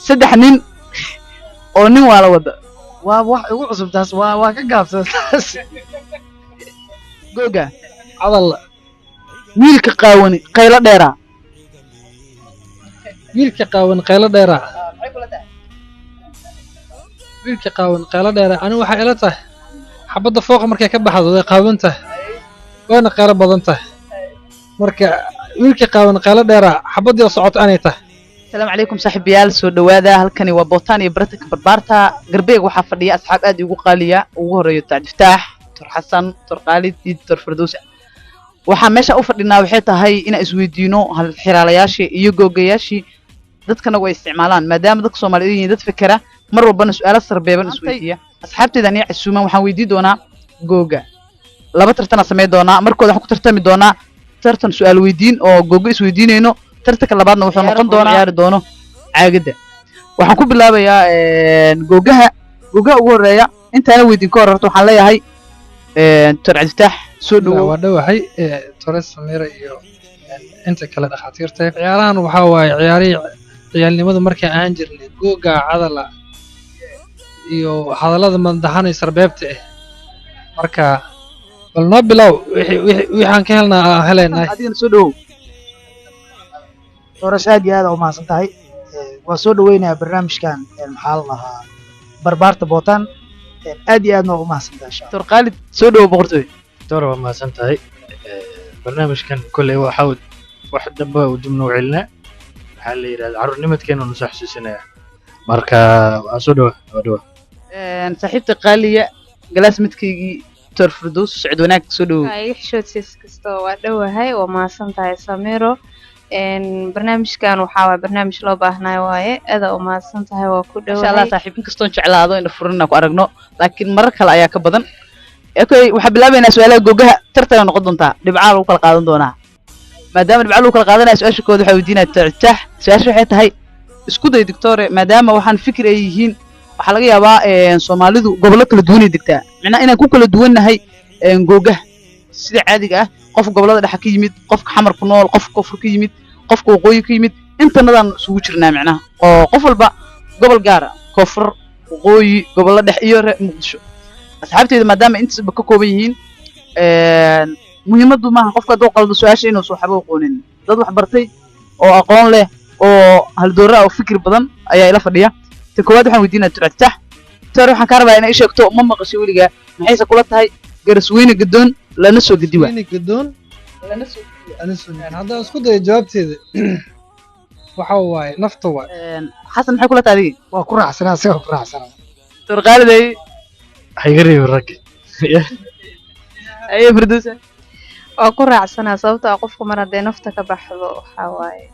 Saddex nin oo nin waa la wada. Waa wax igu cusub taas, waa ka gaabsan taas. Googa. Cadal. Wiilka qaawani qaylo dheeraa. Wiilka qaawan qaylo dheeraa. Wiilka qaawan qaylo dheeraa, anigu waxay ila tahay xabadda fooqa markay ka baxdo way qaawan tahay, wayna qaylo badan tahay. Marka wiilka qaawan qaylo dheeraa, xabaddii oo socoto anay tahay. Asalaamu calaykum saaxiibayaal, soo dhawaada. Halkani waa Bootaan iyo Baratanka Barbaarta. Garbeeg waxaa fadhiya asxaab aad iigu qaaliya, ugu horeeyo Cabdifataax, Doctor Xasan, Doctor Khaalid iyo Doctor Firdowsa. Waxaa meesha u fadhinaa waxay tahay inaan isweydiino hal xiraalayaashii iyo googayaashii dadkanagu ay isticmaalaan, maadaama dadka Soomaaliyeed yihiin dad fikera, mar walbana su-aalo sarbeeban isweydiiya. Asxaabteeda aniga casuuman waxaan weydii doonaa googa. Laba tartanaa samayn doonaa. Markooda waxaan ku tartami doonaa tartan su-aal weydiin oo googo isweydiinayno. Tartanka labaadna wuxuu noqon doonaa ciyaari doono caagadda. Waxaan ku bilaabayaa googaha. Googaha ugu horeeya intaana weydiin ka hor horta waxaan leeyahay Doctor Cabdifataax, soo dhawow. Waa dhowahay Tores, Samira iyo inta kale dhakhaatiirta. Ciyaarahan waxaa waaye ciyaarihii ciyaalnimadu markay ahaan jirnay, googa, cadala iyo hadallada mandaxanay sarbeebta ah. Marka bal noo bilow, wixii aan ka helnaa aan helaynaa. Adigana soo dhawow. Doras, aad iyo aad aa umahadsan tahay. Waa soo dhaweynayaa barnaamijkan, maxaa la dhahaa, Barbaarta Bootaan. Aad iyo aadna waa umahadsan tahay, insha Allah. Doctor Khaalid, soo dhawow boqortooy. Doctor, waa mahadsan tahay. Barnaamijkan kolley waxa wax dambe uu dib noo celinaa, waxaa la yidhahda carruurnimadkeena nu soo xasuusinaya. Marka waa soo dhawa, waa dhawa. Saaxiibta qaaliya, galaas midkaygii, Doctor Firdaws, socod wanaag, soo dhawow. Iga xishoodsiis kasta, waa dhowahay, waa mahadsan tahay Samiro. Barnaamijkan waxaa waay barnaamij loo baahnayo waaye, aada u mahadsan tahay, waa ku Masha Allah. dhowahay. Saaxiib, inkastoon jeclaado ina furina ku aragno, laakiin marar kale ayaa ka badan. Okay, waxaan bilaabaynaa su-aalaha googaha. Tartan noqon doontaa, dhibcaa lagu kala qaadan doonaa. Maadaama dhibcaa lagu kala qaadanaya, su-aasha kooda waxaa weydiinaya Doctor Cabdifataax. Su-aasha waxay tahay, isku day doctore, maadaama waxaan fikir ay yihiin, waxaa laga yaabaa Soomaalidu gobollo kala duwanay degtaa, macnaha inaan ku kala duwannahay googaha sida caadiga ah. Qof gobollada dhexe ka yimid, qofka Xamar ku nool, qofka koonfur ka yimid, qofka waqooyi ka yimid, intanadaan isugu jirnaa, macnaha oo qof walba gobol gaara, koonfur, waqooyi, gobollo dhexe iyo reer Muqdisho. Asxaabteeda maadaama intaasba ka kooban yihiin, muhiimaddu maaha qofka hadduu qaldo su-aasha inuusan waxba aqoonin. Dad wax bartay oo aqoon leh oo haldoora ah oo fikir badan ayaa ila fadhiya. Ta koowaad waxaan weydiinaya Doctor Cabdifataax. Doctor, waxaan kaa rabaa inaa ii sheegto, ma maqashay weligaa, maxayse kula tahay garasweyne gadoon lana soo gedi waa? Weyne gadoon lana soo Haddaan isku dayo jawaabteeda, waxa waaye nafta waay. Xasan, maxay kula tahay adiga? Waa ku raacsanaa, isaga ku raacsanaa. Doctor Khaalid ay. Waxay iga reebi ragga. Aye, Firdowsa. Waa ku raacsanaa, sababtoo ah qofku mar hadday nafta ka baxdo waxaa waaye.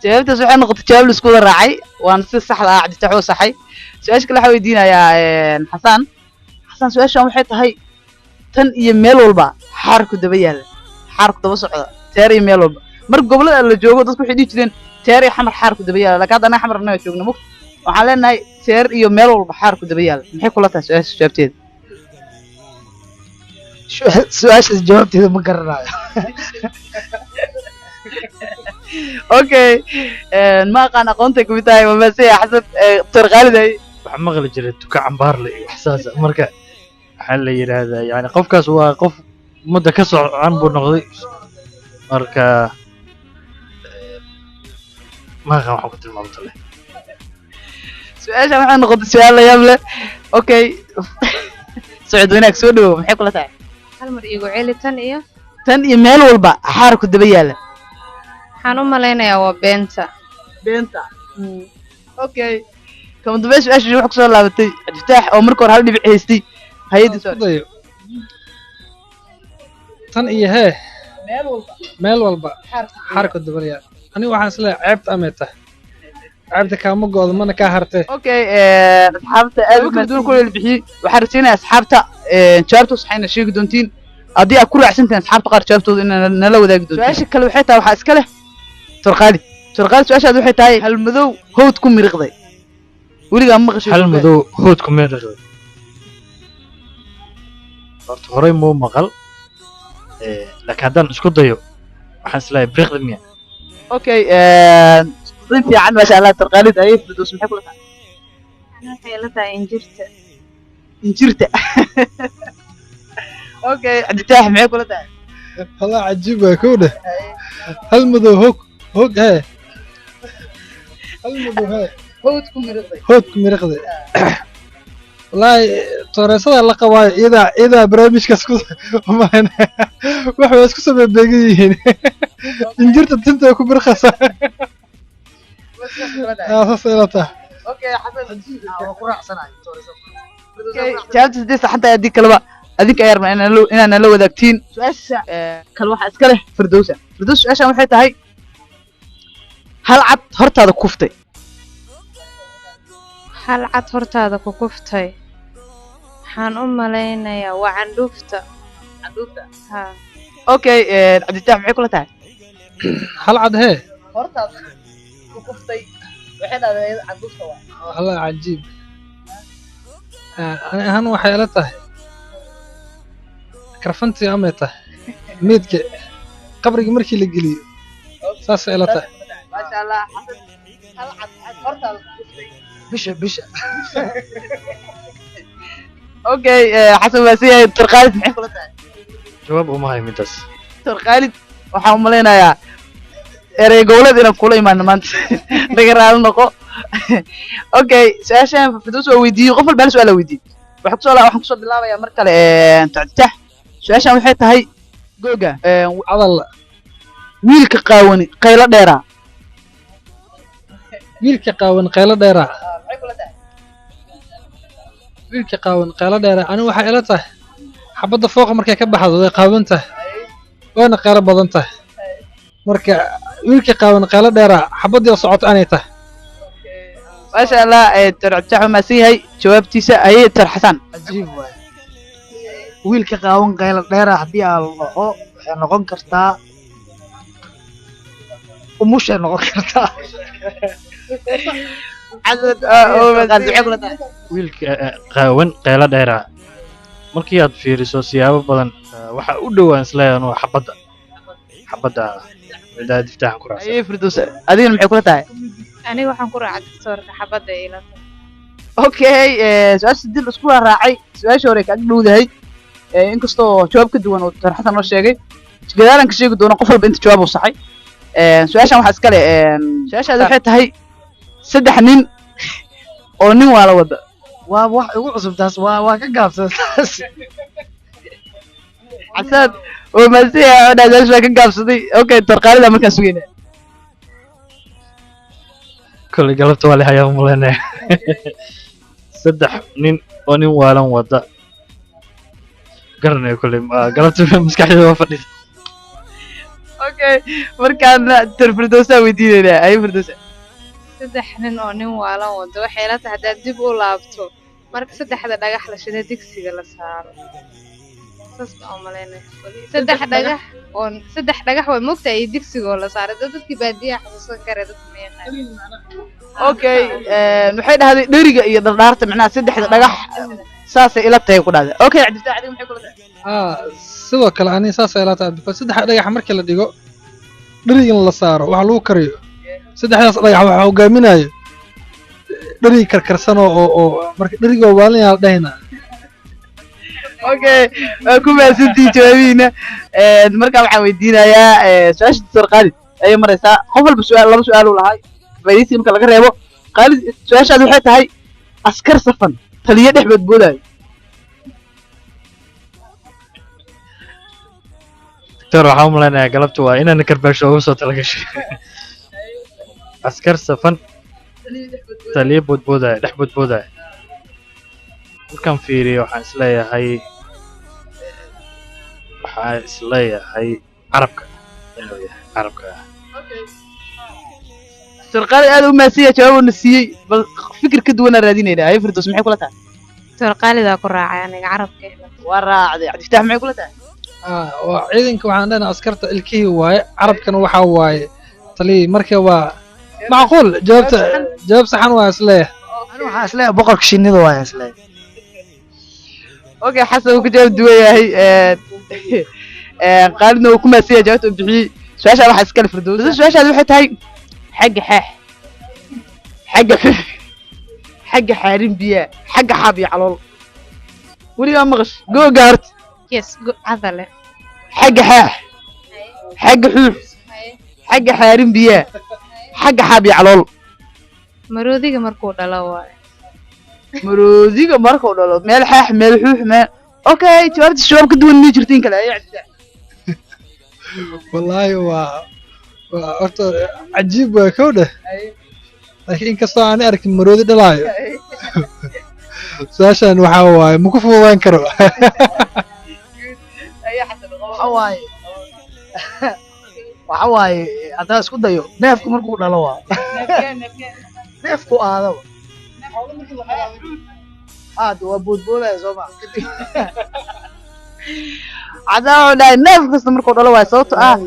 Jawaabtaas waxay noqotay jawaab la isku wada raacay, waana si saxda ah. Cabdifataax oo saxay. Su-aasha kale waxaa weydiinayaa Xasan. Xasan, su-aashan waxay tahay tan iyo meel walba xaarku daba yaalla, xaarku daba socda, teer iyo meel walba. Mar gobollada la joogo dadku waxay dhihi jireen teer iyo Xamar xaarku daba yaalla, laakiin hadda anaga Xamar annaga joogno mugta, waxaan leenahay teer iyo meel walba xaarku daba yaalla. Maxay kula tahay su-aasha jawaabteeda? Su-aashaas jawaabteeda ma garanayo. Okay, ma aqaan, aqoontay kamid tahay. Waa mahadsan yahay Xasan. Doctor Khaalid ay. Waxaa maqli jiray tuka cambaarle iyo wax saas ah. Marka waxaa la yidhaahdaa yani qofkaas waa qof ummadda ka socan buu noqday. Marka ma aqaan waxaan ku tilmaamta leh. Su-aashan waxay noqotay su-aal la yaab leh. Okay, socod wanaag, soo dhawow. Maxay kula tahay? Hal mar iigu celi, tan iyo Tan iyo meel walba xaarku daba yaalla. Waxaan u malaynayaa waa beenta. Beenta. Okay, kama dambeyn su-aasha waxa kusoo laabatay Cabdifataax oo marka hore hal dhibic haystay hay-adda. Isku dayo, tan iyo hee Meel walba meel walba xaarka dabalaya. Aniga waxaan isleeyahay ceebta amay tahay, ceebta kaama go'do mana kaa hartee. Okay, asxaabta aad u kala duwan kuleel bixiyey. Waxaan rajaynayaa asxaabta jawaabta saxayna sheegi doontiin. Haddii aad ku raacsantihiin asxaabta qaar jawaabtooda, inay nala wadaagi doontiin. Su-aasha kale waxay tahay, waxaa iska leh Doctor Khaalid. Doctor Khaalid, su-aashaad waxay tahay hal madow hawd ku miriqday, weligaa ma maqashay? Hal madow hoodku meel dhaqday, horta horey muu maqal. Laakiin haddaan isku dayo waxaan isleeyahay biriqda miya? Okay. Si fiican, maasha Allah. Tarqaalid ayay Firdaws, maxay kula tahay? Waxay ila tahay injirta. Injirta, okay. Cabditaax, maxay kula tahay? Walaa cajiib waa kow dheh. Hal madow hog hog hee, hal madow hee. Hawd ku miriqday. Hoog ku miriqday. Wallaahi tooreesada la qabaayo, iyadaa barnaamijkaas ku umayn wax way isku soo beegan yihiin. Injirta tinta way ku mirqaysaa. Saas ila tahay. Okay, Xasan. Waa ku raacsanahay. Okay, jawaabta sidee saxan tahay haddii kaleba adinka ayaa rabnaa inaan nala wadaagtiin. Su-aasha kale waxaa iska leh Firdowsa. Firdows, su-aashan waxay tahay: hal cad hortaada kuftay. Hal cad hortaada ku kuftay, waxaan u malaynayaa waa candhuufta. Candhuufta. Ha. Okay, Cabditax, maxay kula tahay? Hal cad hee. Hortaada ku kuftay, waxay dhahday candhuufta waa. Wallah cajiib. Ani ahaan waxay ila tahay karfantii amay tahay meydka qabriga markii la geliyo, saasay ila tahay. Maasha Allah. Xasan, hal cad hortaada ku kuftay? Bisha, bisha. Okay, Xasan waa si yahay. Dr. Khaalid, maxay kula tahay? Jawaab uma hayo midaas. Dr. Khaalid, waxaan u malaynayaa erey goboleed inaan kula imaano maanta, naga raali noqo. Okay, su-aashan Firdaws waa weydiiyey, qof walba hal su-aal la weydiiyey. Waxaan kusoo bilaabayaa mar kale Tactitax. Su-aashan waxay tahay googa cadal. Wiilka qaawani qaylo dheeraa. Wiilka qaawan qaylo dheeraa. Maxay kula tahay? Wiilka qaawan qaylo dheeraa, ani waxay ila tahay xabadda fooqa markay ka baxdo way qaawan tahay wayna qaylo badan tahay. Marka wiilka qaawan qaylo dheeraa, xabaddii oo socoto anay tahay. Maasha Allah. Dr. Cabditax waa mahadsan yahay jawaabtiisa. Ayay Dr. Xasan. Cajiib waay. Wiilka qaawan qaylo dheera haddii aan la dhaho, waxay noqon kartaa umushay noqon kartaa. Xasan oo maxay kula tahay? Wiilka qaawan qaylo dheeraa, markii aad fiiriso siyaabo badan, waxa u dhowaan isleeyahay waa xabadda diftaaxan ku raacsan. Ayay Firdaws, adigana maxay kula tahay? Aniga waxaan ku raacay doctorka, xabadda ila tahay. Okay, su-aasha dil isku raacay, su-aasha hore kaaga dhowdahay. Inkastoo jawaab ka duwan oo Dr. Xasan noo sheegay, gadaalan ka sheegi doono qof walba inta jawaab uu saxay. Su-aashan waxaa iska leh su-aashaadi waxay tahay saddex nin oo nin waa la wada. Waa wax igu cusub taas, waa ka gaabsan taas. Xasan oo maasiya oo dhahay waa ka gaabsaday. Okay, Dr. Khaalid markaan sugayna. Kolley galabta waa la hayaa umaleynaya. Saddex nin oo nin waalan wada, garanayo kolley galabta maskaxdayda waa fadhida. Okay, markaana Dr. Firdawsa weydiinaynaa. Ayo Firdawsa. Saddex nin oo nin waalan wado, waxay ila tahay haddaad dib u laabto marka saddexda dhagax la shiday digsiga la saaro, saas baan u malaynaya. Saddex dhagax oo saddex dhagax way moogtahay iyo digsiga oo la saaray. Dadkii baadiyaha xasuusan kare, dadka ma yaqaanin. Okay, waxay dhahday dheriga iyo dhardhaarta, macnaha saddexda dhagax saasay ila tahay ku dhahday. Okay, Cabdifatax, adiga maxay kula tahay? Sidoo kale ani saasay ila tahay, because saddex dhagax markii la dhigo dherigan la saaro waxa lagu kariyo, saddexdaas dhagax waxaa hogaaminayo dherig karkarsan oo marka dheriga waa waalan yaa la dhahayna. Okay, waa ku mahadsantihiin jawaabihiina. Markaa waxaan weydiinayaa su-aasha Doctor Khaalid ayay maraysaa. Qof walba su-aal, laba su-aal uu lahaa faa'iidaysi marka laga reebo. Khaalid, su-aashaadi waxay tahay askar safan taliye dhex boodboodayo. Doctor, waxaan u malaynayaa galabta waa inaan karbaasho ugu soo talagashay. Askar safan taliye boodboodaya dhex boodboodaya, markaan fiiriyo waxaan isleeyahay carabka inuu yahay carabka. Doctor Khaalid aad u mahadsan yahay jawaab uuna siiyey, bal fikir ka duwanaa raadinaynaa. Haye Firdaws, maxay kula tahay? Doctor Khaalidaa ku raacay aniga, carabka ila tahay. Waa raacday. Cabdifatax, maxay kula tahay? Waa ciidanka, waxaan leenahay askarta ilkihii waaye, carabkana waxaa waaye taliyii. Marka waa macquul jawaabta, jawaab saxan waa isleeyahay. Ani waxaan isleeyahay boqorka shinnida waayaan isleeyahay. Okay, Xasan uu ka jawaab duwan yahay. Khaalidna uu ku mahadsan yahay jawaabta uu bixiyey. Su-aasha waxaa iskale Firdaws. Su-aashaadi waxay tahay xagga xaax. Xagga xux, xagga xaarin biyaa, xagga xaab iyo calool. Weligaa maqash googa horta? Yes, cadale. Xagga xaax, xagga xuux, xagga xaarin biyaa, xagga xaab iyo calool. Maroodiga markuu dhalo waaye. Maroodiga markuu dhalo, meel xaax, meel xuux, meel. Okay, jawaabta jawaab ka duwan mii jirto in kale ayaa jirta. Wallaahi waa horta cajiib waa kow dheh, laakiin inkastoo aan arkin maroodi dhalaayo, su-aashan waxaa waaye ma ku fududaan karo. Waxa waaye haddaan isku dayo, neefku markuu dhalo waa neefku aadaba aad waa boodboodaya, soo ma? Cadaan wuxuu dhahay neef kasta markuu dhalo waayo, sababto ah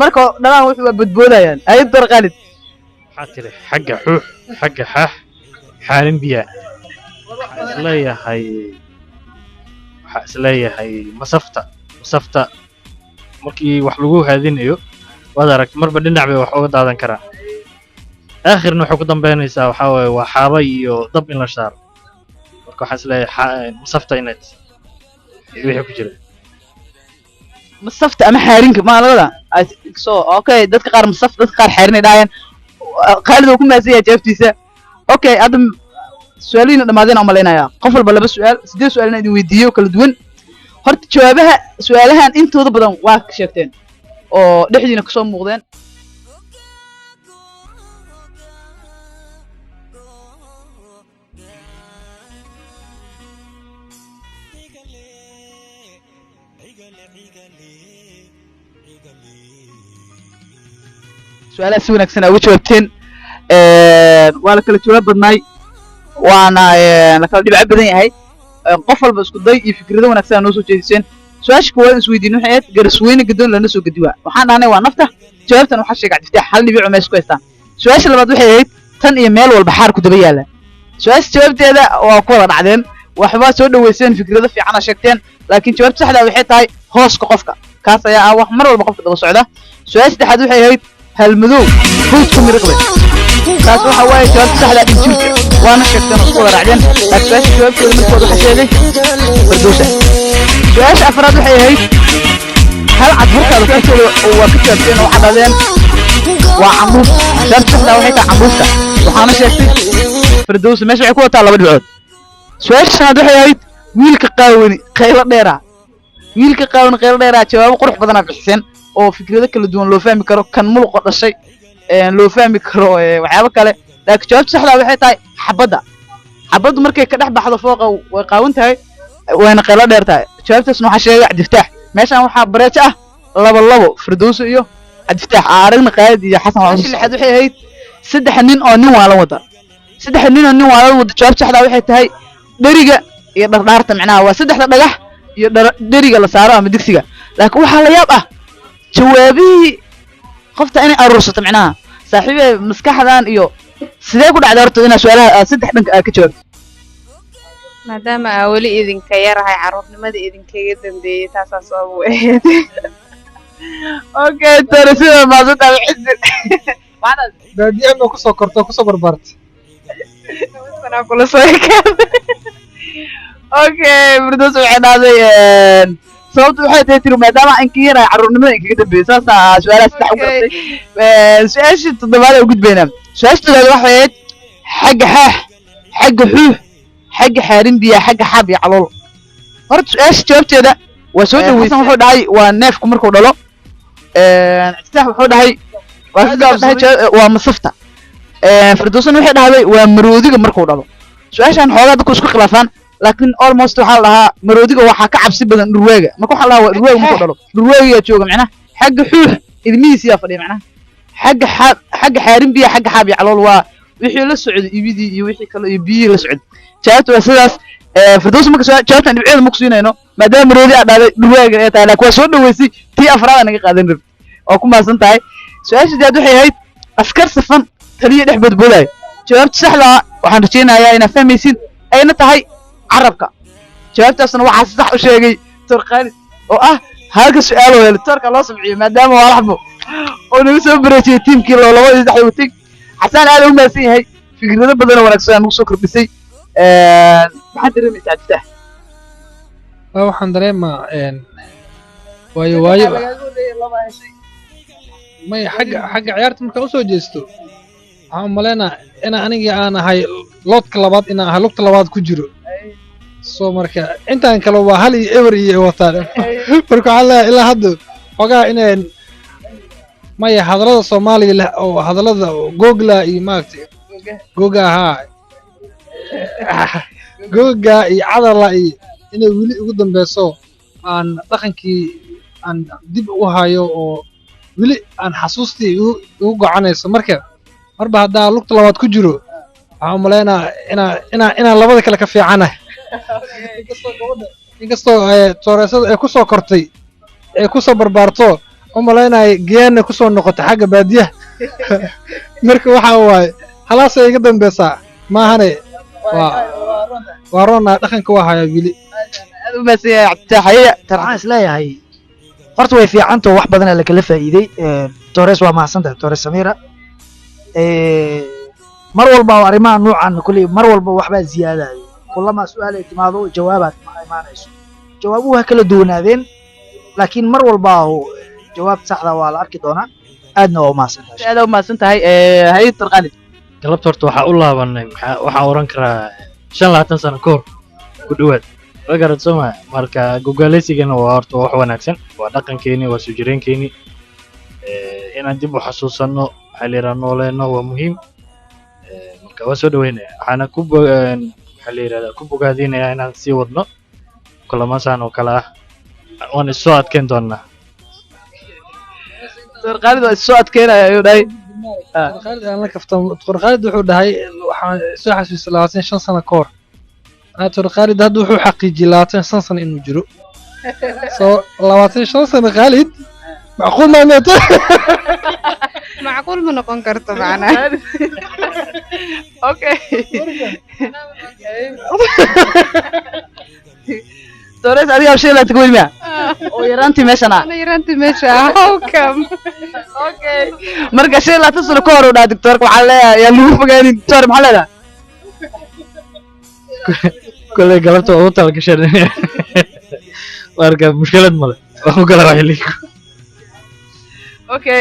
markuu dhalaan wuxuu waa bodboodayaan. Ay, Dar Khalid. Waxaa tiri xagga xuux, xagga xaax, xaarin biyaa. Waxaa isleeyahay masafta markii wax lagu haadinayo, waad aragta, marba dhinac bay wax uga daadan karaa, aakhirna waxay ku dambeynaysaa waxaa waaye waa xaaba iyo dab in la saaro. Marka waxaan isleeyahay masafta inay tahay wixii ku jira. Masafta ama xaarinka ma labada? I think so. Okay, dadka qaar masaf, dadka qaar xaarinay dhahayaan. Khaalid uu ku mahadsan yahay jawaabtiisa. Okay, hadda su-aalihiina dhammaadeen aan malaynayaa. Qof walba laba su-aal, siddeed su-aal inaan idin weydiiyo kala duwan. Horta jawaabaha su-aalahan intooda badan waa ka sheegteen oo dhexdiina kasoo muuqdeen. Su-aalaha si wanaagsan aa uga jawaabteen. Waa la kala jawaab badnaay, waana la kala dhibco badan yahay. Qof walba isku day iyo fikrado wanaagsan aa noo soo jeediseen. Su-aasha koowaad isweydiin waxay ahayd garasweyne gadoon lana soo gediwaa. Waxaan dhahnay waa nafta. Jawaabtan waxaa sheegay Cabdifataax, hal dhibic oo meesha ku haystaan. Su-aasha labaad waxay ahayd tan iyo meel walba xaar ku daba yaala. Su-aasha jawaabteeda waa ku wada dhacdeen, waxbaa soo dhaweyseen, fikrado fiican aa sheegteen, laakiin jawaabta saxda waxay tahay hooska qofka, kaas ayaa ah wax mar walba qofka daba socda. Su-aasha saddexaad waxay ahayd halmadow hawdku miriqde. Taas waxa waaye jawaabta saxda injiilka, waana sheegteen oo isku wada raacdeen, laakiin su-aasha jawaabteeda markooda waxaa sheegay Fardowsa. Su-aasha afraad waxay ahayd hal cad hortaada ku waa ka jawaabteen oo waxaa dhahdeen waa cambuuf. Jawaabta saxda waxay tahay cambuufta, waxaana sheegtay Fardowsa. Meesha waxay ku wataa laba dhibcood. Su-aasha shanaad waxay ahayd wiilka qaawani qaylo dheeraa. Wiilka qaawan qaylo dheeraa, jawaabo qurux badanaa bixiseen oo fikrado kala duwan loo fahmi karo, kan muluqa dhashay loo fahmi karo, waxyaabo kale, laakiin jawaabta saxda waxay tahay xabadda. Xabaddu markay ka dhex baxdo fooqa way qaawan tahay, wayna qaylo dheer tahay. Jawaabtaasna waxaa sheegay Cabdifataax. Meeshaan waxaa bareejo ah 2-2, Firdowso iyo Cabdifataax. Aa aragna Qaalid iyo Xasan. Waa lixaad waxay ahayd saddex nin oo nin waalan wada. Saddex nin oo nin waalan wada, jawaabta saxda waxay tahay dheriga iyo dhardhaarta, macnaha waa saddexda dhagax iyo dheriga la saaro ama digsiga. Laakiin waxaa la yaab ah jawaabihii qofta inay aruursato, macnaha saaxiibee maskaxdan iyo sidee ku dhacday horta inaad su-aalaha aad saddex dhanka aad ka jawaabto? Maadaama aa weli idinka yarahay, carruurnimada idinkaga dambeeyey, taasaa sabab u ahayd. Okay, tore sida maasantaa xisir. Baadiye ma kusoo korto, kusoo barbaartay? Sanaa kula soo ekaaday. Okay, Firdaws waxay dhahday sababtu waxay tahay tiri maadaama inka yarahay, carruurnimada inkaga dambeeyey, saasaa su-aalaha saddex u garatay. Su-aasha toddobaad u gudbaynaa. Su-aasha toddobaad waxay ahayd xagga xaax, xagga xuux, xagga xaarin biya, xagga xaab iyo calool. Horta su-aasha jawaabteeda waa soo dhaweysay. Wuxuu dhahay waa neefku markuu dhalo. Iftaax wuxuu dhahay waa ka gaabsaday, waa masafta. Firdawsna waxay dhahday waa maroodiga markuu dhalo. Su-aashan xoogaa dadku isku khilaafaan, laakiin almost waxaa la dhahaa maroodiga waxaa ka cabsi badan dhurwaaga. Marka waxaa la dhahaa waa dhurwaaga markuu dhalo, dhurwaagiyaa jooga, macnaha xagga xuux ilmihiisiyaa fadhiya, macnaha xagga xaab, xagga xaarin biya, xagga xaab iyo calool waa wixii la socday ibidii iyo wixii kale iyo biyihii la socday. Jawaabta waa sidaas. Firdaws, marka jawaabtan dhibceeda ma ku siinayno maadaama maroodi aa dhahday, dhurwaaga ay tahay, laakiin waa soo dhaweysay, tii afraad aa naga qaadan rabti, waa ku mahadsan tahay. Su-aasha sideed waxay ahayd askar safan taliya dhex boodboodaayo. Jawaabta saxda ah waxaan rajaynayaa inaad fahmaysid ayna tahay carabka. Jawaabtaasna waxaa si sax u sheegay Tor Khaalid oo ah halka su-aal oo helay toorka loo sabciyo, maadaama waa laxbo oo naga soo bareejiyey tiimkii loo laba iyo saddex watay. Xasaan aad u mahadsan yahay. Fikrado badan oo wanaagsan aan nagu soo kordhisay. Maxaad dareemaysaa, Cabdifatax? Waa waxaan dareemaa waayo waayo. Maya, xagga ciyaarta markaan usoo jeesto, waxaan umaleynaa ina anigii aan ahay loodka labaad, inaan ahay lugta labaad ku jiro. So marka intaan kale waa 1-0 iyo wataan. Marka waxaan leeyahay ilaa hadda xogaa inaan maya hadallada Soomaaliga leh oo hadallada googla iyo maaragtay googa haa, googa iyo cadala iyo inay weli ugu dambeyso, aan dhaqankii aan dib ugu hayo oo weli aan xasuustii igu gocanayso. Marka marba haddaa lugta labaad ku jiro, waxaan umaleynaa inaan labada kale ka fiicanahay, inkastoo gabadha, inkastoo tooreesada ay kusoo kortay, ay kusoo barbaarto, umaleynaya geyaanna kusoo noqotay xagga baadiyaha. Marka waxa waaye halaasay iga dambeysaa maahane, waa roonaa, dhaqanka waa hayaa weli. Aad u mahadsan yahay Cabdifatax. Haye. Waxaan is leeyahay horta way fiicantao, wax badanaa lakala faa'iiday. Tores waa mahadsantahay, Tores Samira. Mar walba oo arrimaha noocan kulley mar walba waxbaa ziyaadayo, kulamaa su-aal ay timaado jawaabaad ma imaanayso, jawaabuhu ha kala duwanaadeen, laakiin mar walba oo jawaab saxda waa la arki doonaa. Aadna waa umahadsantahay. Aad u mahadsan tahay. Haye, Dr. Khalid. Galabta horta waxaa u laabanay, maxaa waxaan oran karaa 25 sano ka hor ku dhowaad, waa garad soo maa. Marka gogaaleysigana waa horta wax wanaagsan, waa dhaqankeeni, waa soo jireenkeeni. Inaan dib u xasuusanno, waxaa la yidhaha nooleenno, waa muhiim. Marka waa soo dhaweynaya, waxaana ku waxaa la yidhahdaa ku bogaadinayaa inaan sii wadno kulamasaan oo kale ah. Waan is soo adkeyn doonaa. Dr. Khalid waa is soo adkeynaya ayuu dhahay. Dr. Khaalid aan la kaftamo. Dr. Khaalid wuxuu dhahay waxaan soo xasuustay 25 sano ka hor. Dr. Khaalid hadda wuxuu xaqiijiyey 25 sano inuu jiro. So 25 sano Khaalid macquul maa meeto? Macquul ma noqon karto macnaa. Okay, Torres, adiga shay laad ka weyn oo yaraantii meeshan ah. Ana yaraantii meesha ah, how come? Okay, marka 25 sano ka hor uu dhaha doctorka, waxaa leeyahay yaa lagu fogaanin. Doctor, maxaa leedahay? Kolley galabta waa ugu talagasheen, marka mushkilad male, waan ku kala waxili. Okay,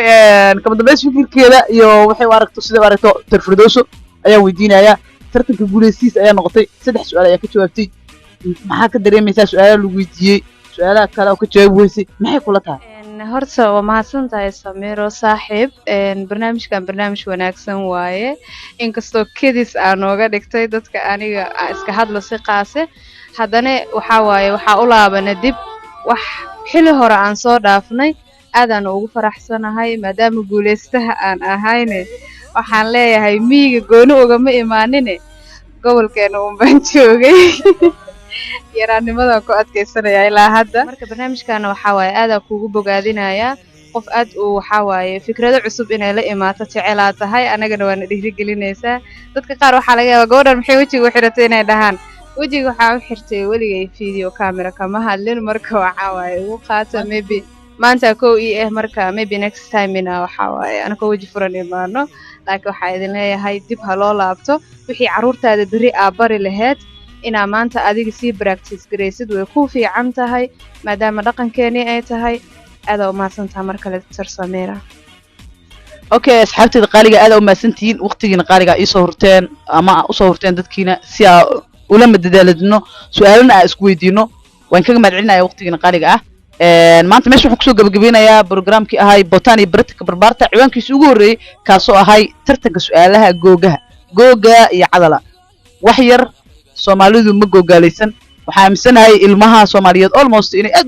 kama dambeys fikirkeeda iyo waxay u aragto, sida u aragto Dr. Firdowso ayaa weydiinaya. Tartanka guuleystiis ayaa noqotay, saddex su-aal ayaa ka jawaabtay. Maxaa ka dareemaysaa su-aalaha lagu weydiiyey, su-aalaha kale oo ka jawaabi weysay, maxay kula tahay? Horta waa mahadsan tahay Samiro saaxiib. Barnaamijkan barnaamij wanaagsan waaye, inkastoo kedis aa nooga dhigtay dadka aniga aa iska hadlo si qaase, haddana waxaa waaye waxaa u laabana dib wax xili hore aan soo dhaafnay. Aadaan ugu faraxsanahay maadaama guuleystaha aan ahayne. Waxaan leeyahay miyiga gooni ugama imaanine, gobolkeena un baan joogay, yaraanimadan ku adkeysanaya ilaa hadda. Marka barnaamijkana waxaa waaye aadaa kugu bogaadinayaa, qof aad uu waxaa waaye fikrado cusub inay la imaato jecelaa tahay, anagana waana dhiirigelinaysaa. Dadka qaar waxaa laga yaabaa gabadhan maxay wejiga u xiratay inay dhahaan. Wejiga waxaa u xirtay weligay video camera kama hadlin, marka waxaa waaye ugu qaata maybe maanta kow ii ah, marka maybe next time ina waxaa waaye anakoo weji furan imaano. Laakiin waxaa idin leeyahay dib ha loo laabto, wixii carruurtaada berri aa bari laheyd inaa maanta adiga sii practice garaysid way ku fiican tahay, maadaama dhaqankeenii ay tahay. Aadaa umahadsantaha mar kale, Dr. Samira. Okay, asxaabteyda qaaliga, aad u mahadsantihiin waqtigiina qaaliga iisoo hurteen ama usoo hurteen dadkiina si aa ula madadaaladino, su-aalana aa isku weydiino. Waan kaga mahad celinaya waqtigiina qaaliga ah. Maanta meesha waxaan kusoo gabagabeynayaa programkii ahay Botan iyo Baratanka Barbaarta, ciwaankiisa ugu horreeyey kaasoo ahay tartanka su-aalaha googaha, googa iyo cadala. Wax yar Soomaalidu ma googaalaysan. Waxaan aaminsanahay ilmaha Soomaaliyeed almost inay aad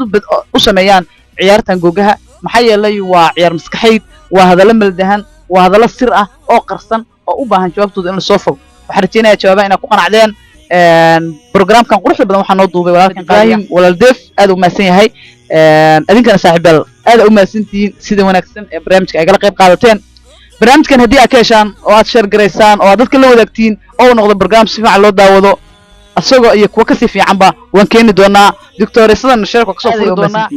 u sameeyaan ciyaartan googaha, maxaa yeelay waa ciyaar maskaxayd, waa hadallo maldahan, waa hadallo sir ah oo qarsan oo u baahan jawaabtooda in lasoo fogo. Waxaan rajeynayaa jawaabaha inaad ku qanacdeen. Programkan quruxda badan waxaa noo duubay walaalkan Ibrahim walaal Deef, aad u mahadsan yahay. Adinkana saaxiibayaal aad u mahadsantihiin sida wanaagsan ee barnaamijka ay kala qayb qaadateen. Barnaamijkan haddii aad ka heshaan oo aad share garaysaan oo aad dadka la wadaagtiin oo uu noqdo barnaamij si fiican loo daawado, isagoo iyo kuwa kasii fiicanba waan keeni doonaa. Doctoresadan sheerka kasoo furi doonaa.